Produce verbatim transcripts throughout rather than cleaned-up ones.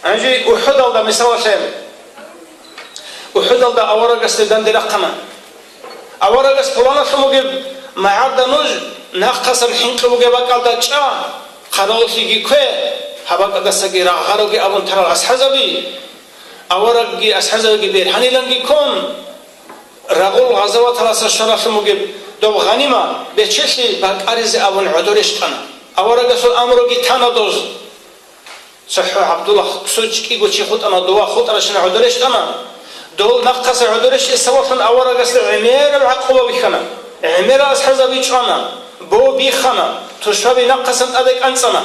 Гьанже УхӀудалда мисалалъе, УхӀудалда аварагасде данде рахъана. Аварагас пуланалъун бугеб магӀарда нуж нахъасан хӀинкъи бугеб бакӀалда чӀа, хъаралулъеги ккве, гьаб бакӀалдасаги рагъаруге абун тарал асхӀазаби, аварагги асхӀазабиги бергьаниланги ккун, рагъул гъазаваталаса щваралъун бугеб доб гъанима бечелъи бакӀаризе абун гӀодор рещтӀана. Аварагасул амруги тана доз. ЦохӀо ГӀабдулла ксучӀ кӀиго чи хутӀана, дова хутӀаращина гӀодор рещтӀана. Дол нахъаса гӀодор рещтӀи сабаблъун аварагасда гӀемераб гӀакъуба бихьана. ГӀемерал асхӀазаби чӀвана, бо бихана, тушбаби нахъасан тӀаде кӀанцӀана.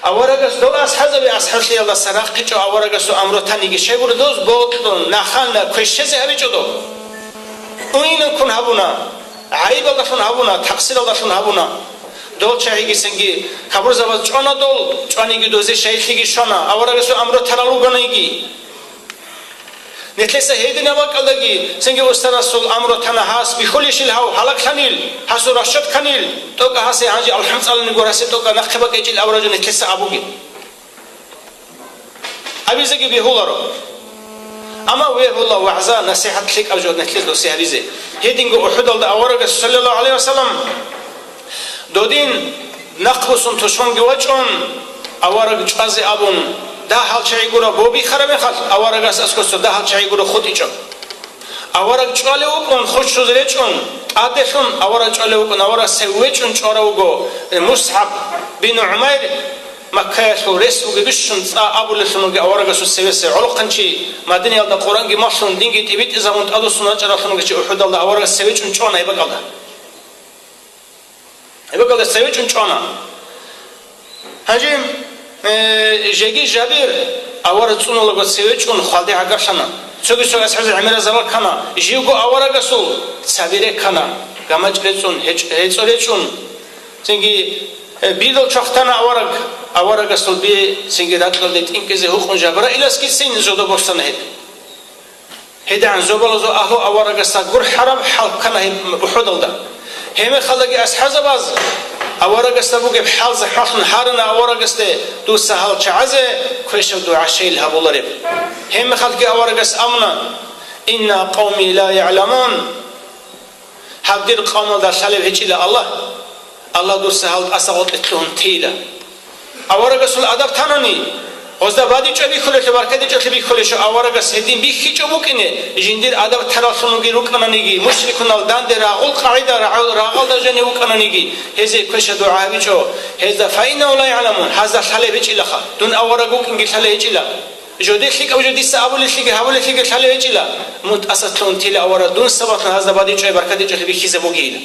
Аварагас дол асхӀазаби асхӀаблъиялдаса рахъичӀо аварагасул амру таниги щайгури доз бокьун, нахана, квешезе гьабичӀо дол. Уйнакун гьабуна, гӀайибалдалъун гьабуна, такъсиралдалъун гьабуна. Дол чагӀигисанги кабурзабаз чӀвана дол, чӀваниги дозе шайилъиги щвана, аварагасул амру тарал руганиги. Нилъеца гьединаб бакӀалдаги, цинги устарасул амру тана гьас бихьулищил гьав гьалаглъанил, гьасул расчет кканил, тӀокӀа гьасе гьанже алхӀам цӀаланиго гьасе тӀокӀа нахъе бакӀечӀил авараг жо нилъеца абуге. Абизеги бегьуларо. Амма вегьула вагӀза-насихӀат лъикӀаб жо нилъеца досе гьабизе. Гьединго УхӀудалда аварагас, саллаллагьу гӀалайгьи вассалам, додин нахъбуссун тушманги вачӀун, авараг чӀвазе абун, дагьал чагӀи гуро бо бихараб мехалъ, аварагас аскӀоса дагьал чагӀи гуро хутӀичӀо. Авараг чӀвалев вукӀун, хущуз речӀун, тӀаделъун авараг чӀвалев вукӀун, авараг севе чӀун чӀварав вуго, э, МусгӀаб бин ГӀумайр, Маккаялъул рес бугеб бищун цӀа абулелъун вугев аварагасул севесев гӀолохъанчи, Мадинаялда Къуръанги малъун, динги тӀибитӀизабун тӀадвуссун рачӀаралъун вугев чи УхӀудалда аварагас севе чӀун чӀвана гьеб бакӀалда. Гьеб бакӀалда севе чӀун чӀвана. Гьанже, э, жеги Жабир авараг цӀуналаго севе чӀун хвалде гӀагарлъана. Цоги цо асхӀабзабаз гӀемерал зарал ккана. Живго аварагасул цаби реккана, гамачӀ рецӀун, гьечӀ-, гьецӀо речӀун. Цинги, э, бидал чвахтана авараг, аварагасул би цинги ракьалде тӀинкӀизе гьукъун Жабраиласгицин зодо босана гьеб. ГьедигӀан зобалазул агьлу аварагасда гурхӀараб хӀал ккана гьеб УхӀудалда. Гьебмехалдаги асхӀабзабаз аварагасда бугеб хӀал захӀмалъун гьарана аварагасде: «Дуца гьал чагӀазе квешаб дугӀа щайил гьабулареб». Гьебмехалъги аварагас абуна: «Инна къавми ла ягӀламун». Гьаб дир къавмалда лъалеб гьечӀила Аллагь. Аллагь дуца гьал тӀаса гъоркье лъугьун тейила. Аварагасул адаб танани, гъозда бадибчӀвай бихьулелъул, баркатдечӀолъи бихьулелъул аварагас гьедин бихьичӀо букӀине, жиндир адаб тараллъун вугел рукӀананиги, мушрикунал данде рагъул къагӀида рагӀул рагъалда жанив вукӀананиги, гьезие квеша-дугӀа гьабичӀо, гьезда фаиннагьум ла ягӀламун, гьазда лъалеб гьечӀилаха, дун авараг вукӀинги лъалеб гьечӀила. Жоде лъикӀав жо дица абулелъиги гьабулелъиги лъалеб гьечӀила, мун тӀаса лъугьун тейила авараг, дун сабаблъун гьазда бадибчӀвай баркатдечӀолъи бихьизабугейила.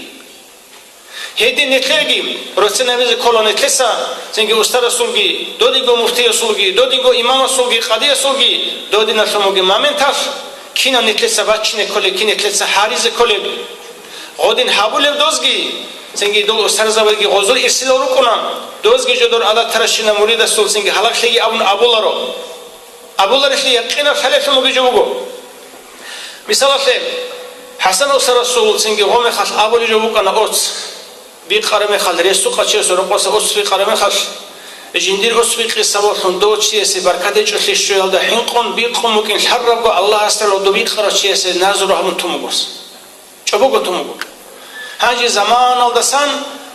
Гьедин нилъерги, роцинабизе ккола нилъеца, цинги устарасулги, додинго муфтиясулги, додинго имамасулги, къадиясулги, додиналъун бугеб моменталъ, кинаб нилъеца бачине кколеб, кин нилъеца гьаризе кколеб. Гъодин гьабулеб дозги, цинги дол устарзабазги гъозул ирсилал рукӀуна, дозги жодор адатаращина муридасул цинги гьалаглъиги абун абуларо. Абуларелъи якъинаб лъалелъун бугеб жо буго. Мисалалъе, ХӀасан устарасул цинги гъомехалъ абулеб жо букӀана оц бикъараб мехалъ, ресукъав чиясул рокъоса оц бикъараб мехалъ, жиндир оц бикъи сабаблъун дов чиясе баркат гьечӀолъи щвеялда хӀинкъун бикъун букӀин лъарабго Аллагьасда дов бикъарав чиясе назру гьабун тун буго. ЧӀобого тун буго. Гьанже заманалдасан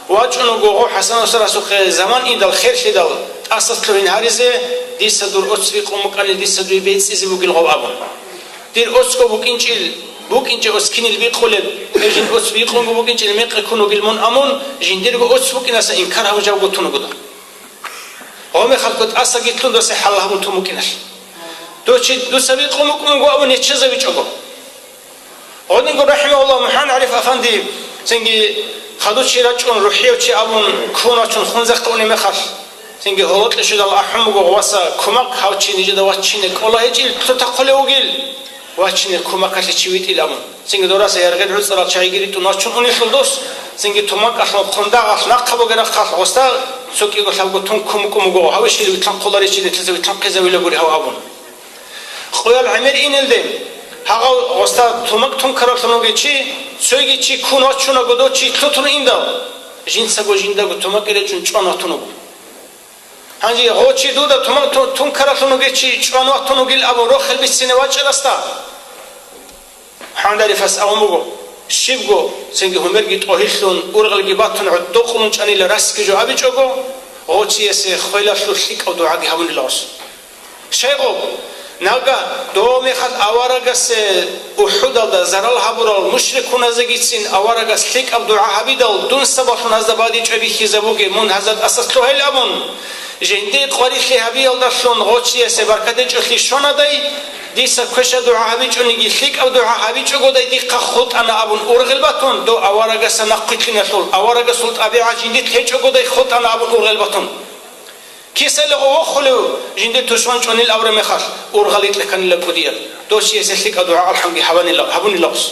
вачӀун вуго гъо ХӀасан устарасухъе, заман индал, херлъидал, тӀаса лъугьин гьаризе, дица дур оц бикъун букӀанил, дица дуе бецӀизе бугил гъов абун. Дир оцго букӀинчӀил, букӀинчӀеб оц кинил бикъулеб, гьеб жин оц бикъунго букӀинчӀил мекъи ккун вугил мун амун, жиндирго оц букӀинаса инкар гьабун жавго тун вуго дов. Гъомехалъго тӀасаги лъун досе хӀал гьабун тун букӀиналъ. Дов чи дуца бикъун букӀунго абун неччезавичӀого. Гъодинго, рахӀимагьуллагь, МухӀаммад ГӀариф афанди, цинги хадув чи рачӀун, рухӀияв чи абун, ккун вачун хунзахъе унеб мехалъ, цинги гьолокье щведал ахӀун буго: «Васа, кумак, гьав чи нижеда вачине кӀола гьечӀил лъутахъулев вугил, вачине кумакалъе чи витӀил», – абун. Цинги дораса яргъел гӀуцӀарал чагӀиги ритӀун вачун унелъул дос, цинги тумакалъун хъундагъалъ нахъа бугеб рахъалъ гъоста цо кӀиго лъабго тун ккун букӀун буго, гьав ишил витлъанхъуларищ, нилъеца витлъанхъизавилан гури гьав абун. Къоял гӀемер инелде, гьагъав гъоста тумак тункаралъун вугев чи, цойги чи ккун вачунаго дов чи лъутун индал, жинцаго жиндаго тумакги речӀун чӀван ватун вуго. Гьанже гъо чи дуда туман ту-, тункаралъун вугев чи чӀван ватун вугил абун рохел бицине вачӀарасда, гьандарифас абун буго, щибго цинги гьумерги тӀогьиллъун, ургъелги батун, гӀодокъун чӀанила расги жо абичӀого, гъо чиясе хвелалъул лъикӀав дугӀаги гьабунила гъос. Щайгъуб, нагагь дов мехалъ аварагасе УхӀудалда зарал гьабурал мушрикуназегицин аварагас лъикӀаб дугӀа гьабидал, дун сабаблъун гьазда бадиб чӀвай бихьизабуге, мун гьазда тӀаса лъугьайин абун, жиндир къварилъи гьабиялдалъун гъо чиясе баркат гьечӀолъи щонадай, дица квешаб дугӀа гьабичӀониги лъикӀаб дугӀа гьабичӀогодай дихъа хутӀана абун ургъел батун, дов аварагасда нахъвилълъиналъул, аварагасул тӀабигӀат жиндилъ гьечӀогодай хутӀана абун ургъел батун. Кисалъ гъо вохулев жиндир тушман чӀванил абураб мехалъ, ургъалин кьеканила кӀудияб. Дов чиясе лъикӀаб дугӀа алхӀамги гьабанила-, гьабунила гъос.